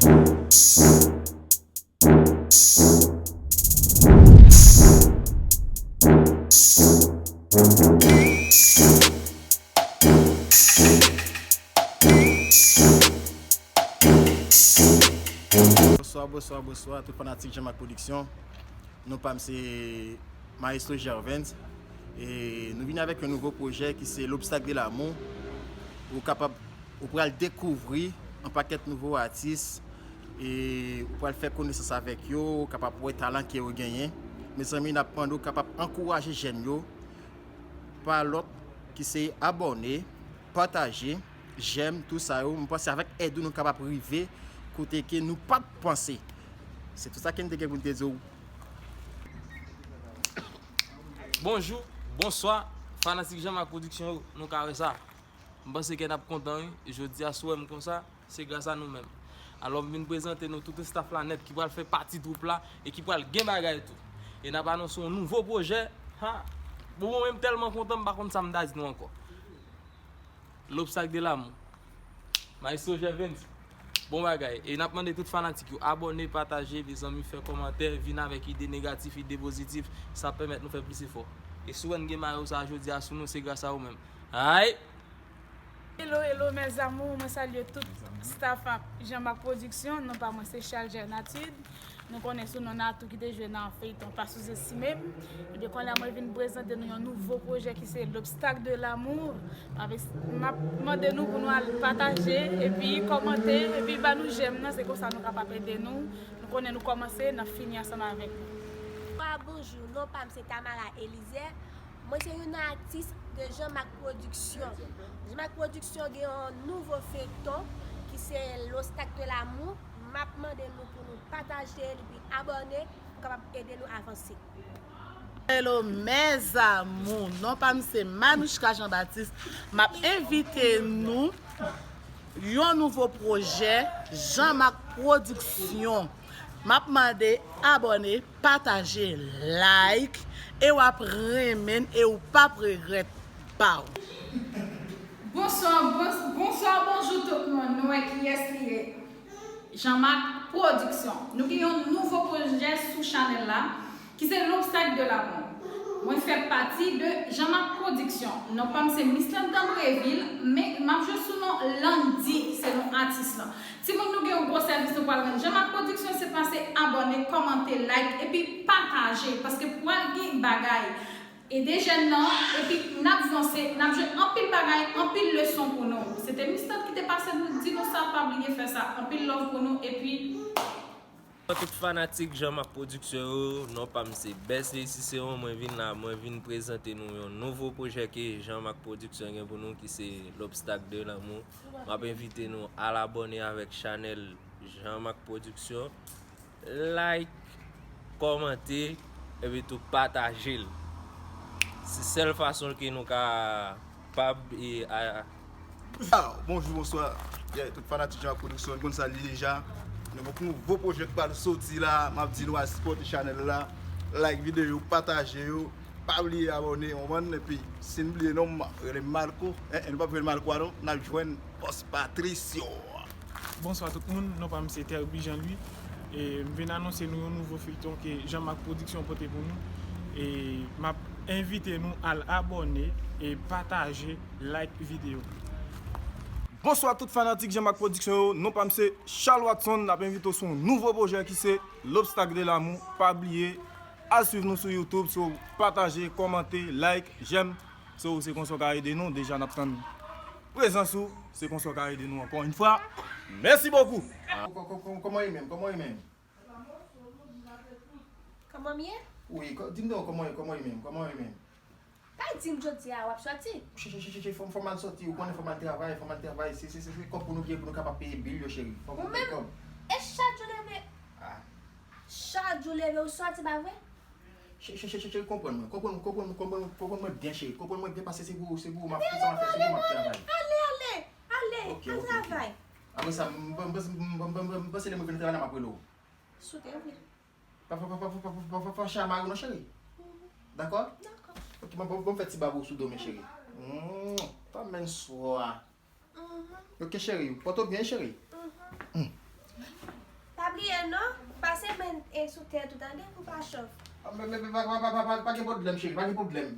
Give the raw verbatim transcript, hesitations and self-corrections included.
Bonswa, bonswa, bonswa, tout fanatik Jean Marc Production. Non pa m se Maestro Gervens. E nou vini avèk yon nouvo pwojè ki se L'Obstacle de l'amour. Ou kapab, ou pral dekouvri yon pakèt nouvo atis. E ou pral fè konesans avèk yo, ou kapab wè talan ke yo genyen. Mezanmi, n ap mande w kapab ankouraje jèn yo pa lòt ki se abòne, pataje, jèm, tou sa yo. Mwen panse avèk èd ou nou kapab rive kote ke nou pa t panse. Se tou sa ke m te gen pou m te di w. Bonjou, bonswa, fanatik Jean Marc Production yo, nou ka wè sa. M panse ke n ap kontan wi, jodi a si w wè m konsa, se gras a nou menm. Alò m vin prezante nou tout staff la nèt ki pral fè pati twoup la e ki pral gen bagay tou. E n ap anonse yon nouvo pwojè. Ha! Bon, mwen menm tèlman kontan, m pa konn sa m ta di nou ankò. L'Obstacle de l'amour. Maestro Gervens. Bon bagay. E n ap mande tout fanatik yo abòne, pataje, mezanmi, fè kòmantè, vin avèk ide negatif, ide pozitif, sa pèmèt nou fè plis efò. E si w wè n gen mayo sa jodi a sou nou, se gras a ou menm. Ay! Hello, hello, mes amours, mwen salye tout staff Jean Marc Production, non pa mwen se Charles Gernatid. Nou konnen sou non Natou ki te jwe nan feyton Pa Souzestime M. Ebyen, kounye a mwen vin prezante nou yon nouvo pwojè ki se L'Obstacle de l'amour. M ap mande nou pou nou al pataje, epi kòmante, epi ba nou jèm nan, se konsa nou kapab ede nou. Nou konnen nou kòmanse, n ap fini ansanm avèk nou. Bonswa, bonjou, non pa m se Tamara Elizier. Mwen se youn nan atis de Jean Marc Production. Jean Marc Production gen yon nouvo feyton ki se L'Obstacle de l'amour. M ap mande nou pou nou pataje l epi abòne pou kapab ede nou avanse. Hello, mes amours. Non pa m se Manouchka Jean Baptiste. M ap envite nou yon nouvo pwojè Jean Marc Production. M ap mande abòne, pataje, like, e w ap renmen n e w p ap regrèt. Baw. Bonswa, bons-, bonswa, bonjou tout moun. Nou wè kiyès li ye. Jean Marc Production. Nou gen yon nouvo pwojè sou chanèl la ki se L'Obstacle de l'amour. Mwen fè pati de Jean Marc Production. Non pa m se Mislande Dambreville, men m ap jwe sou non Landy, se non atis lan. Timoun, nou gen yon gwo sèvis nou pral rann Jean Marc Production, se pase abòne, kòmante, like, epi pataje, paske pral gen bagay. Ede jèn nan, epi n ap vanse, n ap jwe anpil bagay, anpil leson pou nou. Se te Mislande ki te pase nou, di nou sa, pa bliye fè sa. Anpil love pou nou, epi Tout fanatik Jean Marc Production yo, non pa m se Best Lecision, mwen vin la, mwen vin prezante nou yon nouvo pwojè ke Jean Marc Production gen pou nou ki se L'Obstacle de l'amour. M ap envite nou al abòne avèk chanèl Jean Marc Production, like, kòmante, epi tou pataje l. Se sèl fason ke nou ka pab e a. Ah, bonjou, bonswa. Yeah, tout fanatik Jean Marc Production, nou konn sa li deja. Nou gen nouvo pwojè k pral soti la, m ap di nou al sipòte chanèl la, like videyo, pataje yo, pa bliye abòne, w konprann? Epi, si n bliye non m, rele m Marco, en, en, nou p ap jwenn Marco a non, n ap jwenn Boss Patricio. Bonswa tout moun, non pa m se Terby Jean Louis. E m vin anonse nou yon nouvo feyton ke Jean Marc Production pote pou nou. E m ap envite nou al abòne e pataje, like videyo. Bonswa tout fanatik Jean Marc Production yo, non pa m se Charles Watson, n ap envite w sou yon nouvo pwojè ki se L'Obstacle de l'amour. Pa bliye, al swiv nou sou YouTube, so pataje, kòmante, like, jèm. So, se konsa w ka ede nou. Deja n ap tann prezans ou. Se konsa w ka ede nou ankò yon fwa. Mèsi bokou. Kò-, kò-, kò-, kòman w ye menm? Kòman w ye menm? Kòman m ye? Wi, kò-, di m non, kòman w ye, kòman w ye menm? Kòman w ye menm? Pa di m jodi a w ap sòti. Chè, chè, chè, chè, chè, fò m, fò m al sòti, ou konnen fò m al travay, fò m al travay. Se, se, se, se kòb pou nou gen pou nou kapab peye bil yo, cheri. Fò m gen kòb. E chak jou leve. Ah. Chak jou leve ou sòti, pa vre? Chè, chè, chè, chè, chè, konprann mwen. Konprann, konprann, konprann, konprann mwen byen, cheri. Konprann mwen byen, paske se pou, se pou ou m ap fè sa m ap fè, se pou ou m ap travay. Ale, ale, ale, al travay. Ok, ok, ok. Apre sa, m, m, m panse lè mwen vin travay la, m ap rele w. Si w te vle. Pa, pa, pa fache a mari w non, cheri. Mhm. Dakò? Dakò. Ok, bon, bon, bon, fè ti bab ou sou do m, cheri. Mhm. Mm, pa menm swa. Mhm. Ok, cheri. Pòte w byen, cheri. Mhm. Mm. E sou tèt ou tande pou pa chòf. Pa gen pwoblèm cheri, pa gen pwoblèm.